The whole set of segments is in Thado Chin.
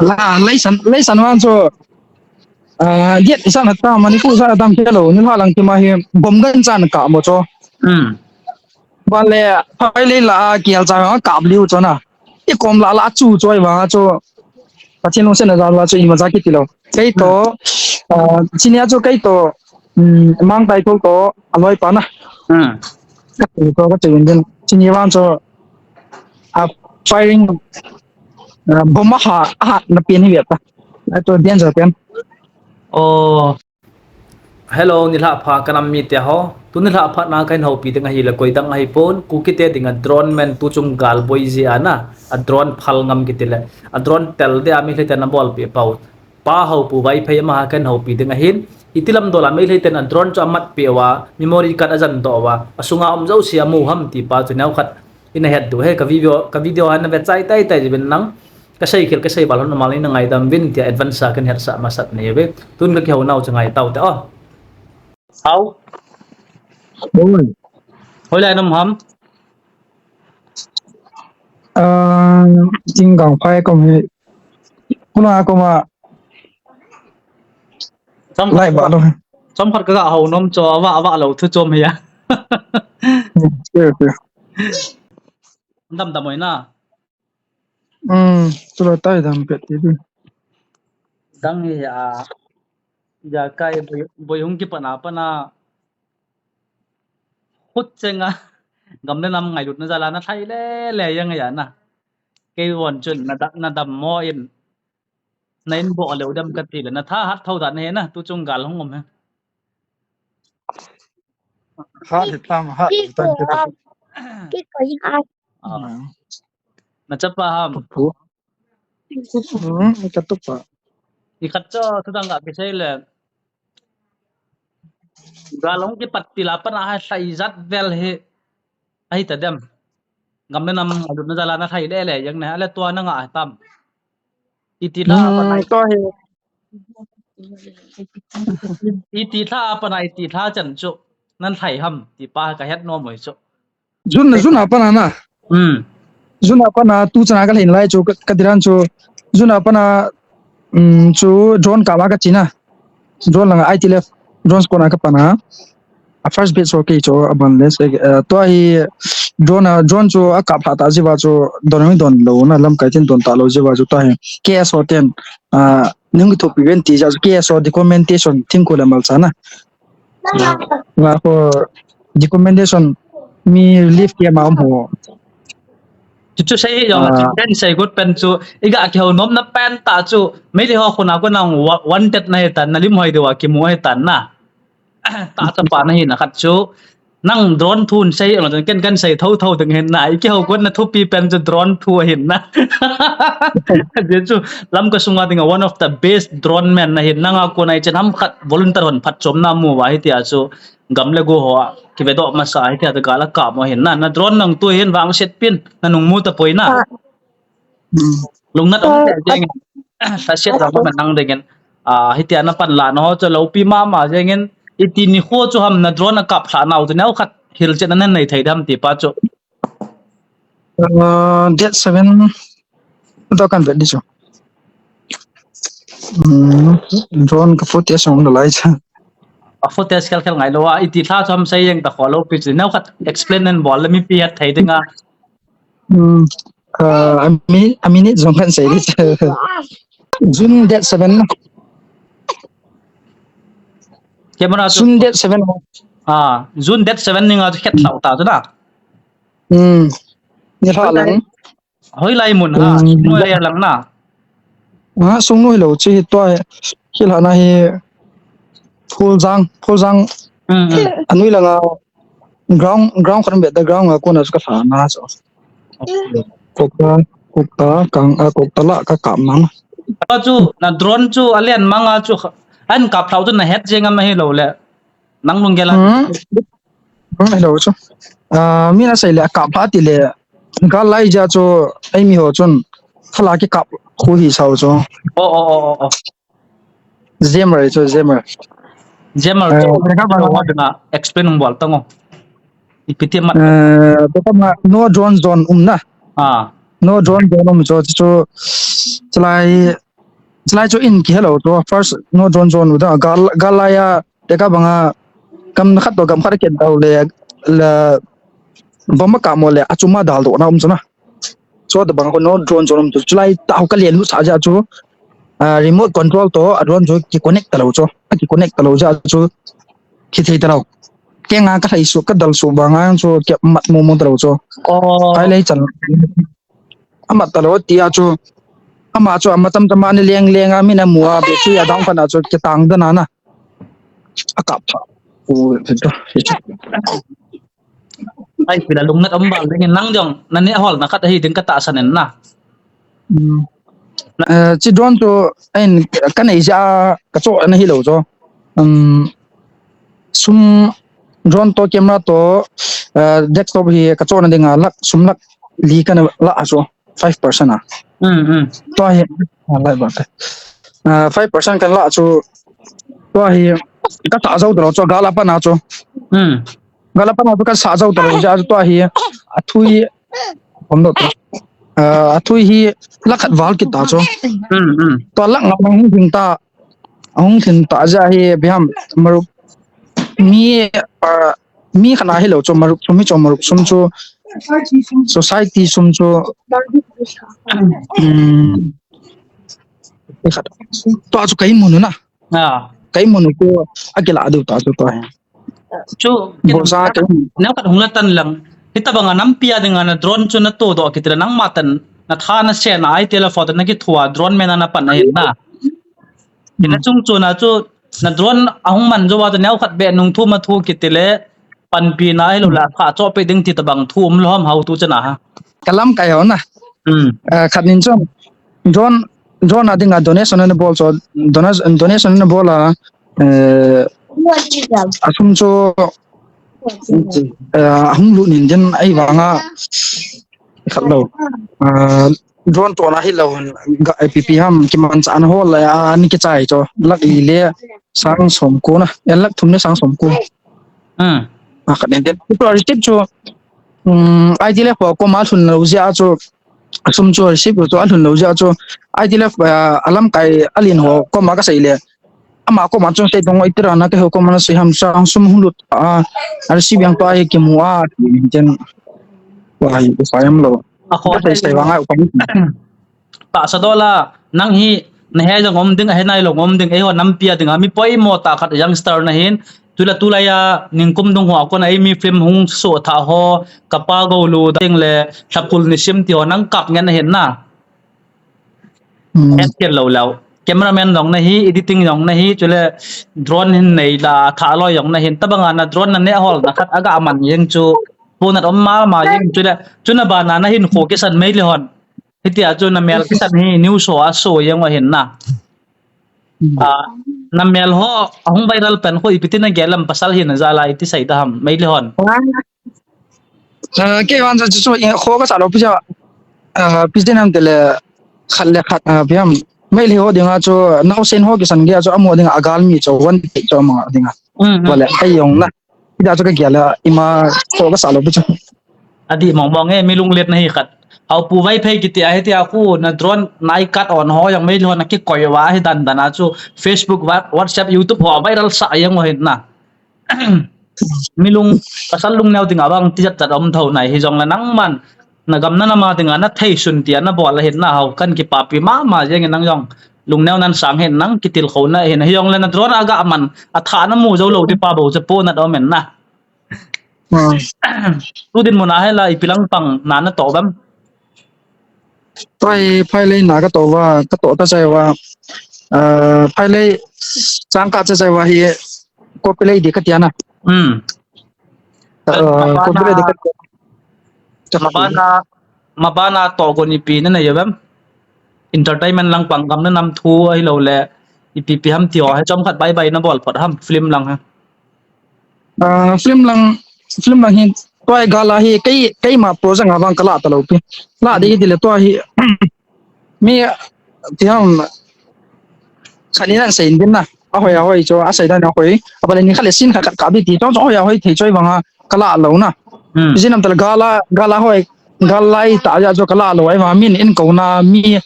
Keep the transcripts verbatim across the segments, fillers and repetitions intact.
La, leisan, leisan vang chu. Ah, giet isan ta Manipur sa tam ke lo, ni ha lang ti ma hi bom gan chan ka mo chu. Hmm. Ban le, phai le la, kial cha ka liu chu na. I kom la la chu choi vang chu. Pathen lungset na jal a chu ima ja kiti lo. Kei to, ah, chinia chu kei to, um, mang tai thol to, aloi pa na. Hmm. Ka tu to ka tu din. Chinia vang chu, ah, firing, ah, bom a ha, a ha na pen hi vet ta. A to danger pen. Oh. Hello, nilhah pha ka nam mite ho. Tuni nilhah pha na ka hin houpi ding ahi le koi dang ahi pon, Kuki te dinga drone man tu chung gal boi ji ana, a drone phal ngam kiti le, a drone tel de a Meitei te na bol pi pau. Pa ho pu vai phei ma ka hin houpi ding ahin, iti lam dol a Meitei te na drone chu a mat pi wa, memory card a jan do wa, a sunga um jo si a mu ham ti pa chu neu khat ina het du he ka video, ka video han na ve chai tai tai ji ben nang. Ka sei khel, ka sei bal hon normal in ngaidam vin tia advance a kan her sa masat nei ve. Tun ka kihou nau chu ngai tau te o. Hau. Oi. Hoilai nam ham. Ah, ting gang phai kom hi. Kula kom a. Som lai ba lo. Som khat ka ga hou nom cho, ava, ava lo thu chom hi ya. Okay, okay. Dam dam oi na. Hmm, tu la tai dam pet ti tu. Dang hi a, ja kai boi, boi hung kipat na pa na, khut chenga, gam le nam ngailut na jal a na thai le le yang ya na. Kei von chun na da, na dam mo in, na in bo le u dam ka ti le, na tha hat thau dan he na, tu chung gal hung um he. Hat he tam, hat tam ke. Ki ko ya. Ah. Hmm. Na chapa ham. Pu. Hmm, ka tu pa. I khat cho, tu dang ga kisei le. Gal hung kipat ti la pa na ha sai jat vel he. Ahi ta dem. Gam le nam a lut na jal a na thai le le yang ne, ale tua na nga tam. Iti la pa na. Hmm, to he. Iti tha a pa na, iti tha chan chu. Nan thai ham, ti pa ka het nom oi chu. Jun, Jun a pa na na. Hmm. Jun a pa na tu chan a ka lhin lai chu, ka, ka diran chu. Jun a pa na, um, chu drone ka ma ka china. Drone langa I T left. Drone squad a ka pa na. A first batch so kei chu a ban les, eh, tua hi drone a, drone chu a kap lha ta jiva chu don mi don lo na lam kai tin don ta lo jiva chu tua hi K S O ten, ah, nung ki thupi ven ti ja chu K S O documentation thing ko le mal cha na. Nga ko documentation mi relief camp a um ho. Chu chu sei jong a chu pen sei got pen chu i ga kihou nom na pen ta chu Meitei ho khuna ko nang wa-, wanted na he tan na lim hoi de wa kimu he tan na. Ta ta pa na hi na khat chu. Nang drone thun sei, ken kan sei tho tho ding hin na. I kihou kon na thupi pen chu drone thu hin na. Je chu Lamka sunga dinga one of the best drone man na hin. Nang a kon a i chen ham khat volunteer hon phat chom na mu va hi tia chu. Gam le go ho a. Ki ve do masa hi tia ta gala ka mo hin na. Na drone nang tu hin vang set pin. Na nung mu ta poi na. Lungnat um te jeng in. Sa siat jang man nang deng in. Ah, hitia na pan la na ho chu lo pi mama jeng in. Iti ni kho chu ham na drone a kap lha nau chu neu khat hil chen nan nei thei dam ti pa chu. Ah, date seven. To kan vet di chu. Hmm, drone ka photo song lo lai cha. A photo khel khel ngai lo a, iti lha chu ham sei jeng ta kho lo pi chu. Neu khat explain nan bol le mi pi hat thei ding a. Hmm. Uh, a mi-, a minute jong kan sei di. June date seven. Camera chu June date seven. Ah, June date seven ni nga chu khet lau ta chu na. Hmm. Ni ha lang. Hoilai mun ha. Hmm. Noi ya lang na. Ha, sung noi lo chi to. Hi la na hi. Phul jang, phul jang. Hmm, hmm. Anui langa ground, ground khat um be ta ground a kona chu ka lha na chu. Okay. Kokta, kokta, kang, a, kokta la ka kap mang. Pa chu, na drone chu, a lian mang a chu, an kap thau chu na het jeng am ahi lo le. Nang lung gel a. Hmm. Hmm, hello chu. A, mi na sei le a kap pha ti le. Gal lai ja chu, ei mi ho chun, thala ki kap khu hi sao chu. Oh, oh, oh, oh, oh. Jammer chu, jammer. Jammer chu, eh, explain ung bol tang o. Ipi ti mat. Eh, to kama, no drone zone um na. Ah. No drone zone um chu, chu, Chulai, chulai chu in kihelou chu. First, no drone drone u da. Gal, gal laiya, teka banga, gam khat to gam khat kit dau le, le, bomb ka mo le, achuma dal do na um chu na. Chu tabang ko no drone drone chu chulai ta ho ka len lut sa ja chu, ah, remote control to a drone chu ki connect talou chu. A ki connect talou ja chu ki thei talou. Ke nga ka thei su ka dal su ba nga chu ki mat mo mo talou chu. Oh. Kai lei chan. Amat talou tia chu. Ama chu ama tam tam ani leng leng a mi na mu a be chu ya dang kana chu ki tang da na na. A kap tha. U chu. Ai, pila lungnat um bal ding nang jong, na neh hol na khat ahi ding ka tahsan in na. Hmm. Eh, chi drone chu, ain, ka nei ja, ka cho na hi lo cho. Um, sum drone to camera to, eh, desktop hi ka cho na ding a lak, sum lak li ka na la a cho. Five percent a. Hmm, hmm. To hi, ah, lai ba. Ah, five percent kan la chu. To hi, ka ta zo dro cho, gala pa na cho. Hmm. Gala pa na chu ka sa zo dro ja to hi. A thui, om do to. Ah, a thui hi, la khat val kit ta cho. Hmm, hmm. To la nga hung ding ta. Ahung thin ta ja hi biham marup mi, ah, mi khana hi lo chu marup sum hi chu marup sum chu society sum chu, um, to chu kai mun na. Ah. Kai mun ko akila adu ta chu to hi. Chu, kin, bolsa neo khat hung la tan lang. Hitabang a nampi a ding a na drone chu na to do kiti la nangma tan na tha na se na ai te la photo na ki thua drone man a na pan a hin na. Ina chung chu na chu na drone ahung man jo wa chu neo khat be nung thu ma thu kiti le panpi na ai lo la kha cho pe ding ti tabang thu um lom hau tu chana ha. Ka lamkai ho na. Hmm. Eh, khat nin chu drone, drone a ding a donation na bol chu donation, donation na bol a, eh, a sum chu, eh, ahung lut nin den ai vang a khat lo. Eh, drone to na hi lo ga I P P ham ki man cha an hol la a ni ki chai chu lak li le sang som ko na. Eh, lak thum le sang som ko. Hmm. A khat nin den. Receipt chu, um, I T L F ko ma thun lo ja chu. A sum chu receive chu a lhun lo ja chu. I T L F, ah, a lamkai a lin ho koma ka sei le. Ama koma chun sei dong oi tira na ke ho koma na sei ham sang sum hung lut a. A receive yang pa hi ki mu a. Ken. Wa hi u sai am lo. A kho ka sei sei wa ngai u pa. Ta sa do la nang hi na he jong om ding a he nai lo om ding e ho nampi a ding a mi poi mo ta khat youngster na hin. Tula, tulai a, ningkum dung ho, a kon a, ei mi film hung so tha ho, ka pa go lu, ding le, thakul ni sim ti ho, nang kap ngen ahin na. Hmm. Et kel lo lo. Cameraman jong na hi, editing jong na hi, chule drone hin nei la, tha loi jong na hin, tabang a na drone na ne hol na khat aga man jeng chu, pu nat om ma ma jeng chule, chuna ba na na hin kho kisan mei le hon. Hitia chu na mel kisan hi, news ho a so jeng ahin na. Hmm. Ah, na mel ho, ahung viral pen ho ipi tin na gel lam pasal hi na jala iti sai da ham, mei le hon. Ah, ke wan sa chu, chu, kho ka sa lo pi sa, ah, pi tin ham te le, khat le khat, ah, pi ham. Mei le ho ding a chu, nau sen ho kisan ge a chu, amo ding a gal mi chu, wan te chu, amo ding a. Hmm, hmm. Wale, ai jong na. Ida chu ka gel a, ima kho ka sa lo pi chu. Adi mong mong e, mi lunglet na hi khat. Hau pu vai phei kiti a, hitia khu na drone nai kat on ho jong mei le hon a kikoi va hi dan dan a chu Facebook, Wha-, WhatsApp, YouTube ho viral sa jeng ho hin na. Mi lung, pasal lung neo ding a bang ti jat jat om tho nai hi jong la nang man. Na gam na na ma ding a na thei sun ti a na bol a hin na hau kan kipapi ma ma jeng nang jong. Lung neo nan sang hin nang kitil kho na hin hi jong la na drone aga man a tha na mu jo lo ti pa bo cha po na do men na. Hmm. Tu din mun a hela ipi lang pang na na to bam. Toi phai lei na ka to va, ka to ta chai va. Ah, phai lei chang ka cha chai va hi ko pe lei di ka tia na. Hmm. Ah, ko pe lei di ka tia. Mabana, mabana to go ni pi na na yo bam. Entertainment lang pang gam na nam thu ai lo le ipi pi ham ti ho he chom khat bye bye na bol phot ham film lang ha. Ah, film lang, film lang hi, toi gala hi, kei, keima project nga bang kala ta lo pi. La de di le toi hi, mi, ti ham, khat ni nan sei din na, a hoi, a hoi cho, a sei dan a hoi, a bale ni khat le sin khat khat ka bi ti, cho, cho, a hoi, a hoi, thei choi bang a, kala lo na. Hmm. Sin nam tal gala, gala hoi, gala i ta ja cho kala lo, ai ma, min in ko na, mi,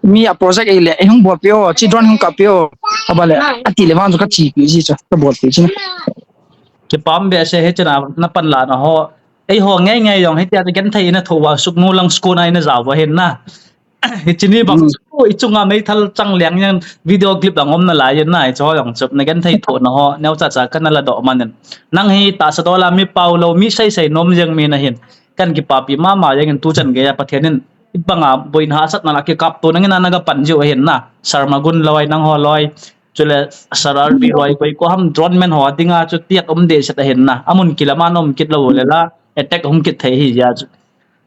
mi a project ei le, ei hung bolpeh o, chi drone hung kappeh o, abanle, ati le vang chu kachepi ji chu, kabolpeh ji na. Kipah behseh, hiche na, napan lana ho. Eiho ngeingei jong, hitia chu genthei ina thoh uva, Sugnu lang school a ina jao uva hin na. Hiche ni bang chu, ichunga meithal chang leng jeng video clip lang um nalai in na, hiche ho jong chu, nagenthei thohna ho, neocha cha kana ladoh man in. Nang hi tahsa dola mi paolou, mi seisei nom jeng mi nahin. Kan kipapi mama jeng in tuchan geiya Pathen in, ibanga boina hahsatna la kikap to nangin a nagapan jiu ahin na. Sir Magun loi, nangho loi. Chule Sir R B loi, koi ko ham drone man ho dinga chu tiat um dehset ahin na. Amun kilama na um kit lou le la, attack hung kit thei hi jeh chu.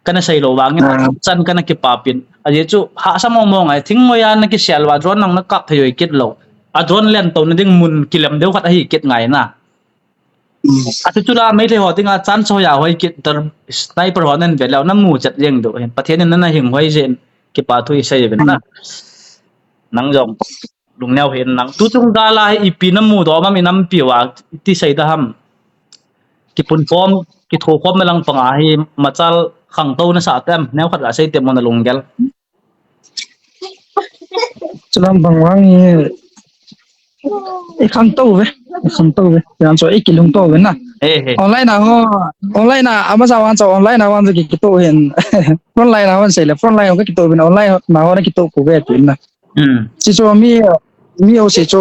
Kana seilou vangin, chan kana kipapin. Ajeh chu, hahsa mong mong ahi, thingnoiya nakisel uva, drone nang nakap thei oi kit lou. A drone lentona ding mun kilem deu khat ahi kit ngai na. Ati chu la, Meitei ho dinga chance hoiya hoi kit, sniper ho nan ve leu, namu chet jeng diu hin. Pathen in nana hing hoi jeh in, kipa thu isei uvin na. Nang jong lungneo hih in lang. Tuchung gal a hi ipi namudoh mam, inampi uva, iti sei da ham. Kipunkhom, kithokhom na lang panga hi machal khangtou nasah tem, neokhat gasei tem o nalunggel. Chulam bang vang hi, ikhangtou ve, ikhangtou ve. Yan chu ikilungtou ve na. He, he. Online a ho, online a, amasa vang chu online a vang chu ki, kitoh hin. Frontline a vang seile, frontline a ho kakitoh ve na, online a ho nakitoh pouve tin na. Hmm. Chi chu mi, mi ho se chu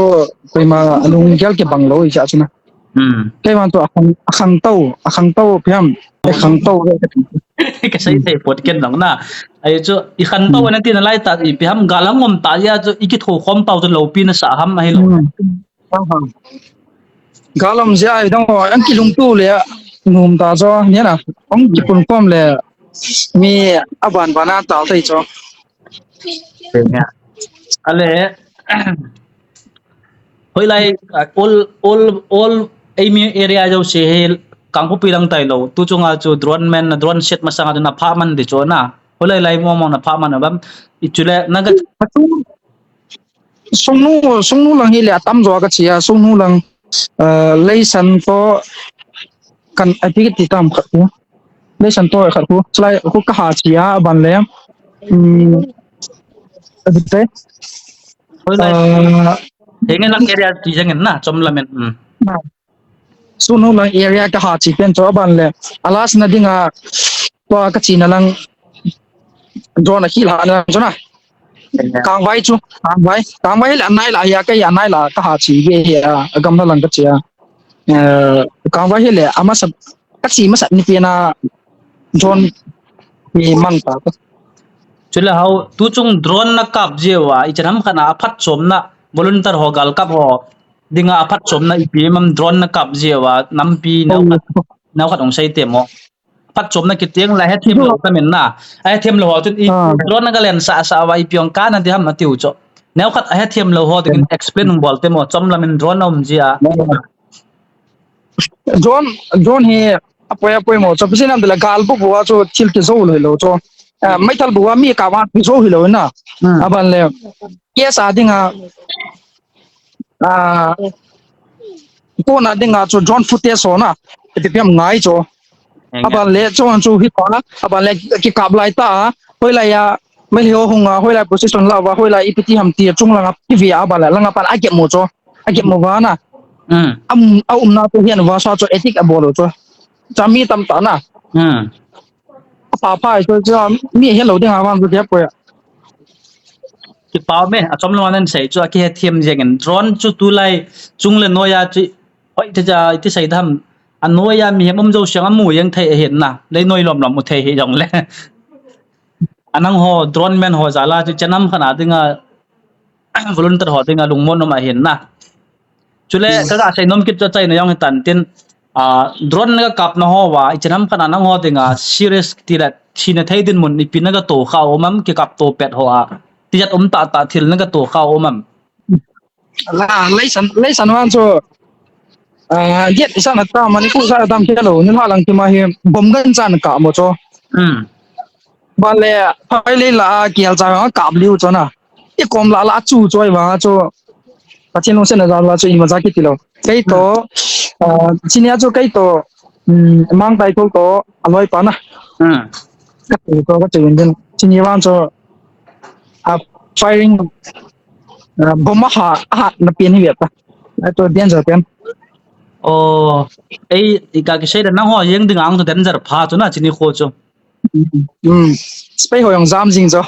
koima alunggel kibang lou ahi chu na. Hmm. Kei vang chu akhang, akhangtou, akhangtou ipi ham, ikhangtou ve. Kasei thei pon ken jong na. Ahi chu, ikhangtou na tina lai tah, ipi ham, gal angom tah jeh a chu, ikithokhom pau chu loupi nasah ham ahilou. Hmm. Aha. Gal um jeh a idang ho, ang kilungtou le, nom ta chu, ni na, ang kipunkhom le, mi aban ban a tal thei chu. Pen ya. Ale, hoilai, ah, all, all, all, eimi area jouse hi, Kangpokpi lang tailou. Tuchunga chu drone man, drone set masanga chu naphah man ding chu na. Hoilai lai mong mong naphah man a bam. Ichule, naga Sugnu, Sugnu lang hile atamjo a kache a, Sugnu lang, ah, Leisan toh, kan, ipi kiti tam khat khu. Leisan toh khat khu. Chulai khu kaha che a, abanle. Um, abite. Hoilai. Ah, Henge lang area ti jeng in na, chom lamin. Hmm. Sugnu lang area kaha che pen chu abanle. A last na dinga, tua kachena lang. Drone a kilhahna lang chu na. Kangvai chu, Kangvai. Kangvai hile anai lah hi a, kei anai lah kaha che ve hi a, agamla lang kache a. Eh, Kangvai hile amasa, kache masat ni pen a drone hi mang ta. Chule hao, tuchung drone nakap jeh uva, ichan ham khat a aphatchomna, volunteer ho galkap ho dinga aphatchomna ipi ham drone nakap jeh uva, nampi neokhat, neokhat hung sei tem o. Phatchomna kiti lang la hethem lou tamin na. Ahethem lou ho chun i drone naga lensah sah uva ipi ong kana ding ham atiu chu. Neokhat ahethem lou ho dingin explain hung bol tem o, chom lamin drone aum jeh a. Drone, drone hi apoi apoi mo chu, ipi jeh ham itile gal bou bou a chu thil kijou lou hilou chu. Ah, meithal bou a mi kap a kijou hilou na. Hmm. Abanle, case a dinga, ah, kona dinga chu drone footage ho na, ipi ham ngai chu. Henge. Abanle, chuan chu hi pa, abanle, kikap lai ta a, hoilai a, Meitei ho hung a, hoilai position la uva, hoilai ipi ti ham ti a, chung langa, T V a, abanle, langa pan, akep mo chu, akep mo uva na. Hmm. Am, aumna chu hian uva sa chu, attack abol u chu. Chu mi tam tah na. Hmm. Apha pha chu, chu, mi helou ding a vang chu, dia poi a. Kipa um e, achom lama nan sei chu, akihethem jeng in. Drone chu tulai, chung le noiya chu, Hoi, iti cha, iti sei dam. Anoiya mihem um jouse jong amu jeng thei ahin na. Leinoi lom lom mu thei hijongle. Anang ho, drone man ho jal a chu ichan ham khat a dinga, volunteer ho dinga lungmon um ahin na. Chule, hmm, kaga sei nom kit chu achaina jong hitan tin, ah, drone naga kapna hoa, ichan ham khat a nangho dinga serious tile thina thei dinmun ipi naga to kha um am, kikap to pet hoa. Tijat um tah tah thil naga to kha um am. La, Leisan, Leisan vang chu, ah, get isan atam, Manipur side atam khelou, nilhah lang tima hi, bomb ganchan kap mo chu. Hmm. Banle, phai lei la, kial cha vang kap liu chu na. I kom la la chu chu vang chu. Pathen lungsetna jal a chu imacha kiti lou. Kei toh, hmm, ah, chunia chu kei toh, um, Mangtaithol toh, aloipa na. Hmm. Ka tu toh, ka tu din. Chunia vang chu, ah, firing, uh, bomb aha, aha na pen hi ve ta. Ato danger pen. Oh, ei, i ka kisei le nangho jeng ding ang to danger pha chu na chini kho chu. Hmm. Spy ho jong jam jing chu.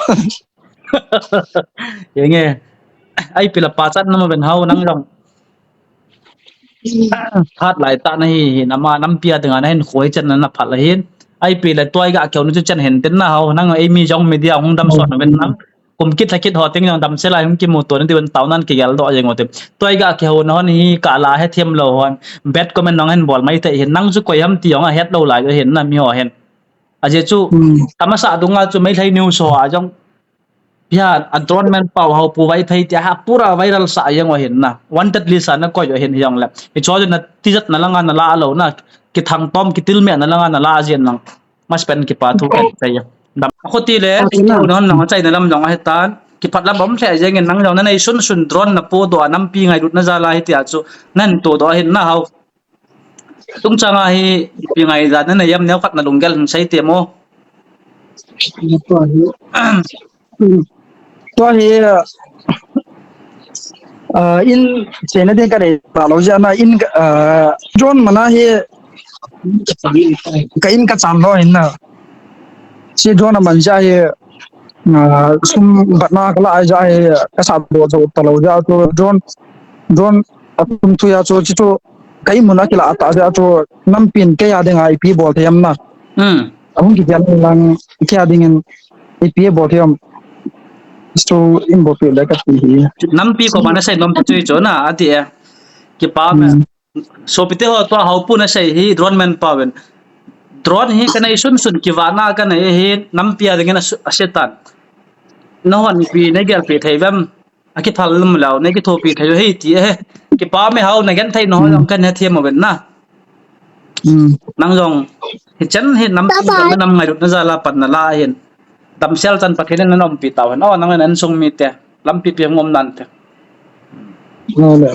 Jeng e. Ai pila pa chat na ma ben hao nang jong. Phat lai ta na hi, hi na ma nampi a dinga na hin khoi chen na na phat la hin. Ai pila tuai ga keu nu chu chen hin tin na hao nang ei mi jong media hung dam sot na ben nang. Kum kit thakit ho teng jong damsel a hung kimuto na diu in tao nan kigel doh jeng u te. Tuai ga kihou na hon hi ka la hethem lou hon. Bad comment nong hen bol mai te hin nang chu koi ham ti jong a het lou lai jo hin na mi ho hin. Ajeh chu, hmm, tamasa dunga chu Meitei news ho a jong. Pia a drone man pau hau pu vai thei ti a ha pura viral sa jeng u hin na. Wanted list a na koi jo hin hi jong le. I cho na tijat na langa na la lou na. Kithang tom kitil me na langa na la jeng nang. Mas pen kipa thu ken chai. Dam. Khuti le, oh, ti na. Nang nang chai na lam jong ahi tan. Kiphat lam bom hle jeng in nang jong na nei sun sun drone na po do a nampi ngailut na jal a hi ti a chu. Nan to do a hin na hao. Tung chang a hi pi ngai ja na nei am neo khat na lunggel hin sei te mo. Tua hi, tua hi, uh, in chena ding ka nei ta lou jeh a na in, uh, drone man a hi ka in ka chan lou hin na. Chi drone man jeh a hi, uh, sum bat na ka la jeh a hi ka sa do jo ta lou jeh a chu drone, drone a tum thu a chu chi chu ka in mun a kila ta jeh a chu nampin kei a ding a ipi bol thei am na. Hmm. Ahung kipian lang kia dingin ipi bol thei am. Chu in bol pi le ka ti hi. Nampi ko mana sei nom chu chu na ati e. Kipa me. Hmm. Sopite ho tua hau pu na sei hi drone man pa ven. Drone hi ka nei sun sun kiva na ka nei hi nampi a dingin a su-, a setan. Na hon ipi nei gel pi thei vem. A kiphal lum lau, nei kithopi thei hi ti e. Kipa me hao na gen thei no, hmm, jong kan he thiam mo ben na. Hmm. Nang jong, hi chen hi nam, bye bye, nam ngailut na jal a pan na la hin. Damsel chan Pathen in na umpi tau hin. Oh, nang le na insung mite. Lampi pi ngom nan te. Ole.